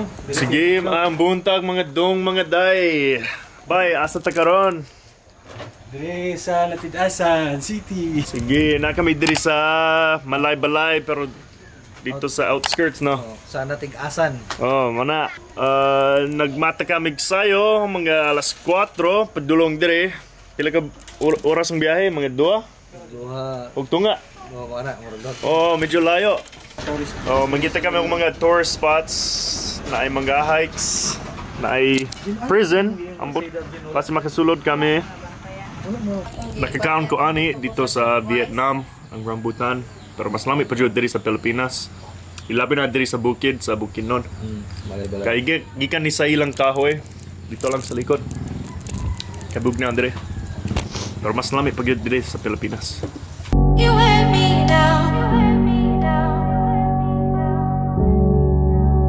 Ayo. Sige, ang buntag mga dong mga day. Bay, asa ta karon? Dire sa Natidasan City. Sige, na kami diri sa Malaybalay pero dito sa outskirts, no? Oh, sa Natigasan. Oh, mana. Nagmata kami sayo mga alas 4 padulong diri. Pila ka oras ang biyahe? Mga 2? Duha. Og tunga. Duha ko ana, murag dot. Oh, medyo layo. Tourist. Oh, mangita kami og mga tourist spots, na ay mga hikes, na ay prison. Ambot kasi makasulod kami. Nakakaon ko ani dito sa Vietnam ang rambutan, pero mas lami pa jud diri sa Pilipinas. Ilabi na diri sa bukid, sa Bukidnon. Malaybalay. Kay gikan ni sa ilang kahoy dito lang sa likod. Kabug na diri. Pero mas lami pa jud diri sa Pilipinas. You wear me down.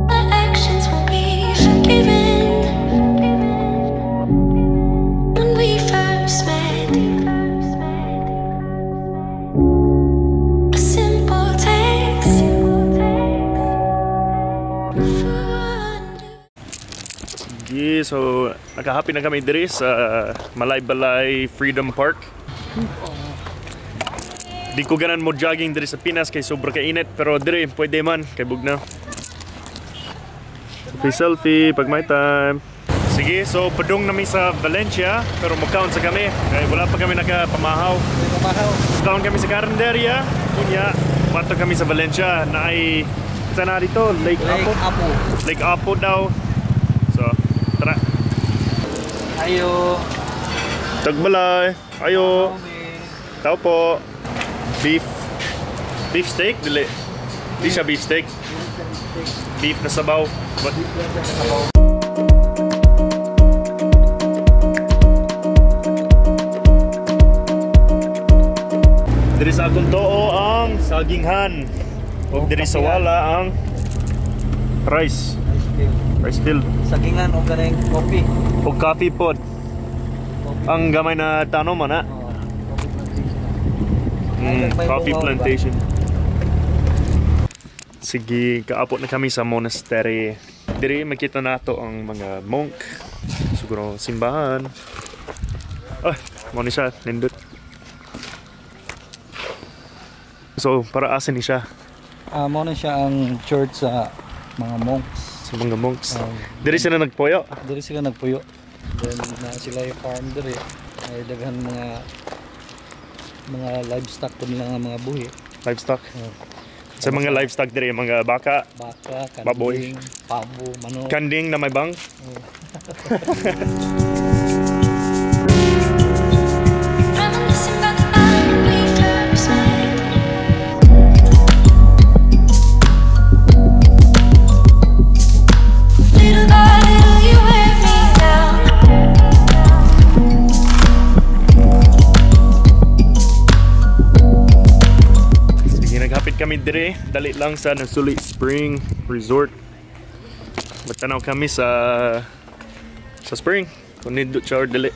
My actions won't be forgiven. When we first met, a simple text. Okay, so nakahappy na kami diri sa Malaybalay Freedom Park. Di ko ganan mo jogging diri sa Pinas kay sobra kainit, pero diri pwede man kay bugna. Selfie selfie pag may time. Sige, so padung nami sa Valencia pero mokaon sa kami kay wala pa kami nakapamahaw. Pamahaw. Kaon kami sa Carinderia, kunya pato kami sa Valencia na ay sana dito Lake Lake Apo. Apo. Lake Apo daw. So, tara. Ayo. Tagbalay. Ayo. Tao po. Beef. Beef steak? Dili. Di siya beef steak. Beef na sabaw. What? Diri sa akong too ang saginghan. O diri sa wala ang rice. Rice field. Sagingan o kanang coffee. O coffee pod. Ang gamay na tanom ana. Coffee plantation. Sige, kaapot na kami sa monastery. Diri makita nato ang mga monk. Siguro simbahan. Ay, mo ni siya, nindot. So, para asa ni siya? Mo na siya ang church sa mga monks. Sa mga monks. Diri sila nagpuyo? Diri sila nagpuyo. Then na sila yung farm diri. Ay daghan mga livestock po nila nga mga buhi. Livestock? Sa mga livestock diri, mga baka, baka, kanding, baboy, pabo, manok. Kanding na may bang? Reminiscing about the time when we first met. Little by little you wear me down. Sige, naghapit kami dire. Dali lang sa Nasuli Spring Resort. Magtanaw kami sa spring. Kung nindot siya or dali.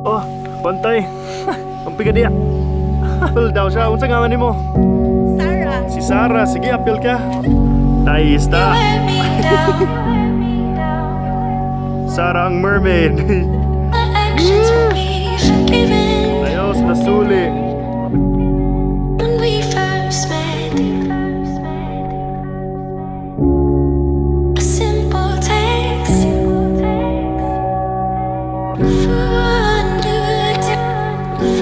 Oh, pantay. Ang piga niya. Apel daw siya. Unsa nga man nimo? Sarah. Si Sarah. Sige, apel ka. Tayo isda. Sarah ang mermaid. Ayos, nasuli. When we first met, a simple text.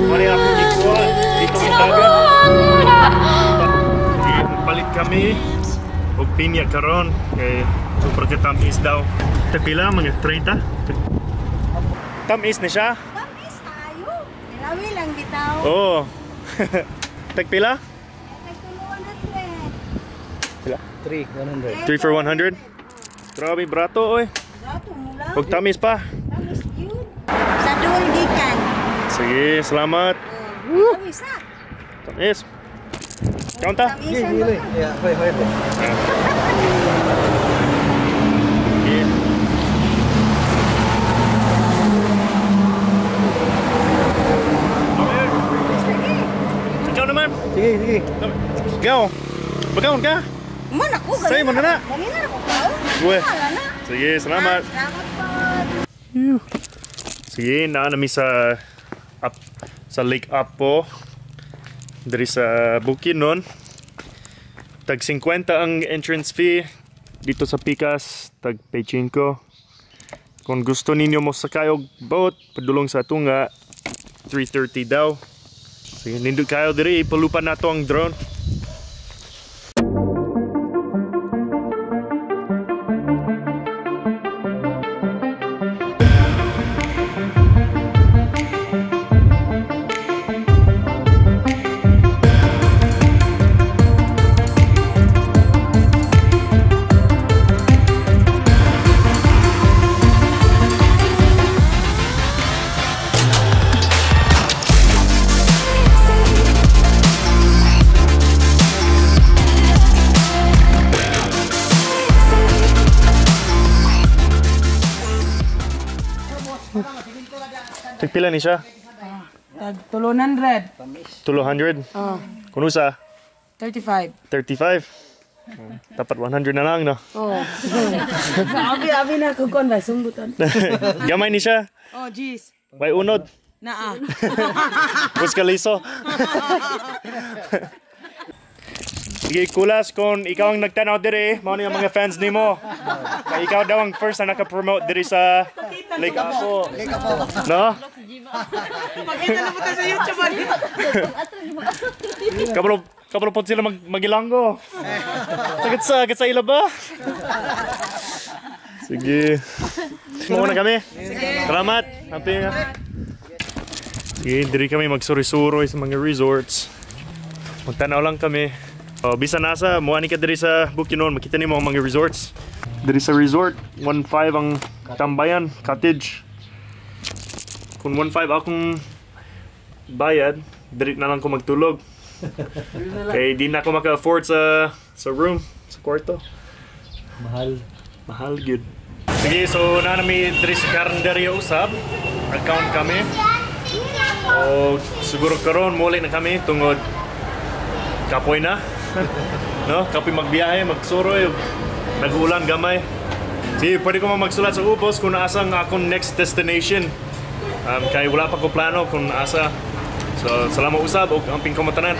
Mali ako gikuha. Dito sa dagat. Sige, magpalit kami. Og pinya karon kay super katamis daw. Tagpila mga 30. Tamis na siya. Tamis tayo. Nilawi lang bitaw. Oo. Tagpila? Tagtulo 100. Pila? 3, 100. 3 for 100? Grabe brato oy. Brato mo lang. Og tamis pa. Tamis yun. Sa dul gikan. Sige, salamat. Woo! Tamis ah. Tamis. Kaunta? Tamisan ba ka? Yeah, hoy, hoy. Sige. naman. Sige, sige. Go. Bakaon ka. Man ako ganina. Sa'yo man na na. Ganina na ko kaon. Uwe. Wala na. Sige, salamat. Salamat po. Sige, naa nami sa up, sa Lake Apo. Diri sa Bukidnon. Tag 50 ang entrance fee dito sa Pikas, tag 5. Kung gusto ninyo mo sakay og boat, padulong sa tunga, 3:30 daw. Sige, nindot kayo diri, ipalupan nato ang drone. Tagpila ni siya? Tag 200. 200. Oh, Kuno sa 35. 35. Dapat 100 na lang, no? Oh. Abi abi na ko kon ba sumbutan. Gamay ni siya. Oh, jeez. Way unod. Naa. Pues kaliso. Sige, Kulas, kung ikaw ang nagtanaw diri, mao ni ang mga fans nimo. Kay ikaw daw ang first na naka-promote diri sa Lake Apo. No? Pakita na po tayo sa YouTube. Ani. Kabalo kabalo po sila magilanggo. Sakit sa ila ba? Sige. Muna kami. Salamat. Happy nga. Sige, diri kami magsuri-suroy sa mga resorts. Magtanaw lang kami. Oh, bisan nasa, muani ka diri sa Bukidnon, makita nimo ang mga resorts. Diri sa resort, 1.5 ang tambayan, cottage. Kung 1.5 akong bayad, diri na lang ko magtulog. Kay di na ako maka-afford sa room, sa kwarto. Mahal. Mahal gyud. Sige, so naa nami diri sa Carinderia usab. Account kami. O siguro karon muli na kami tungod kapoy na. No? Kapoy magbiyahe, magsuroy, nag-uulan gamay. Sige, pwede ko man magsulat sa ubos kung asa ang akong next destination. Kay wala pa ko plano kung asa. So, salamat usab ug amping kamatanan.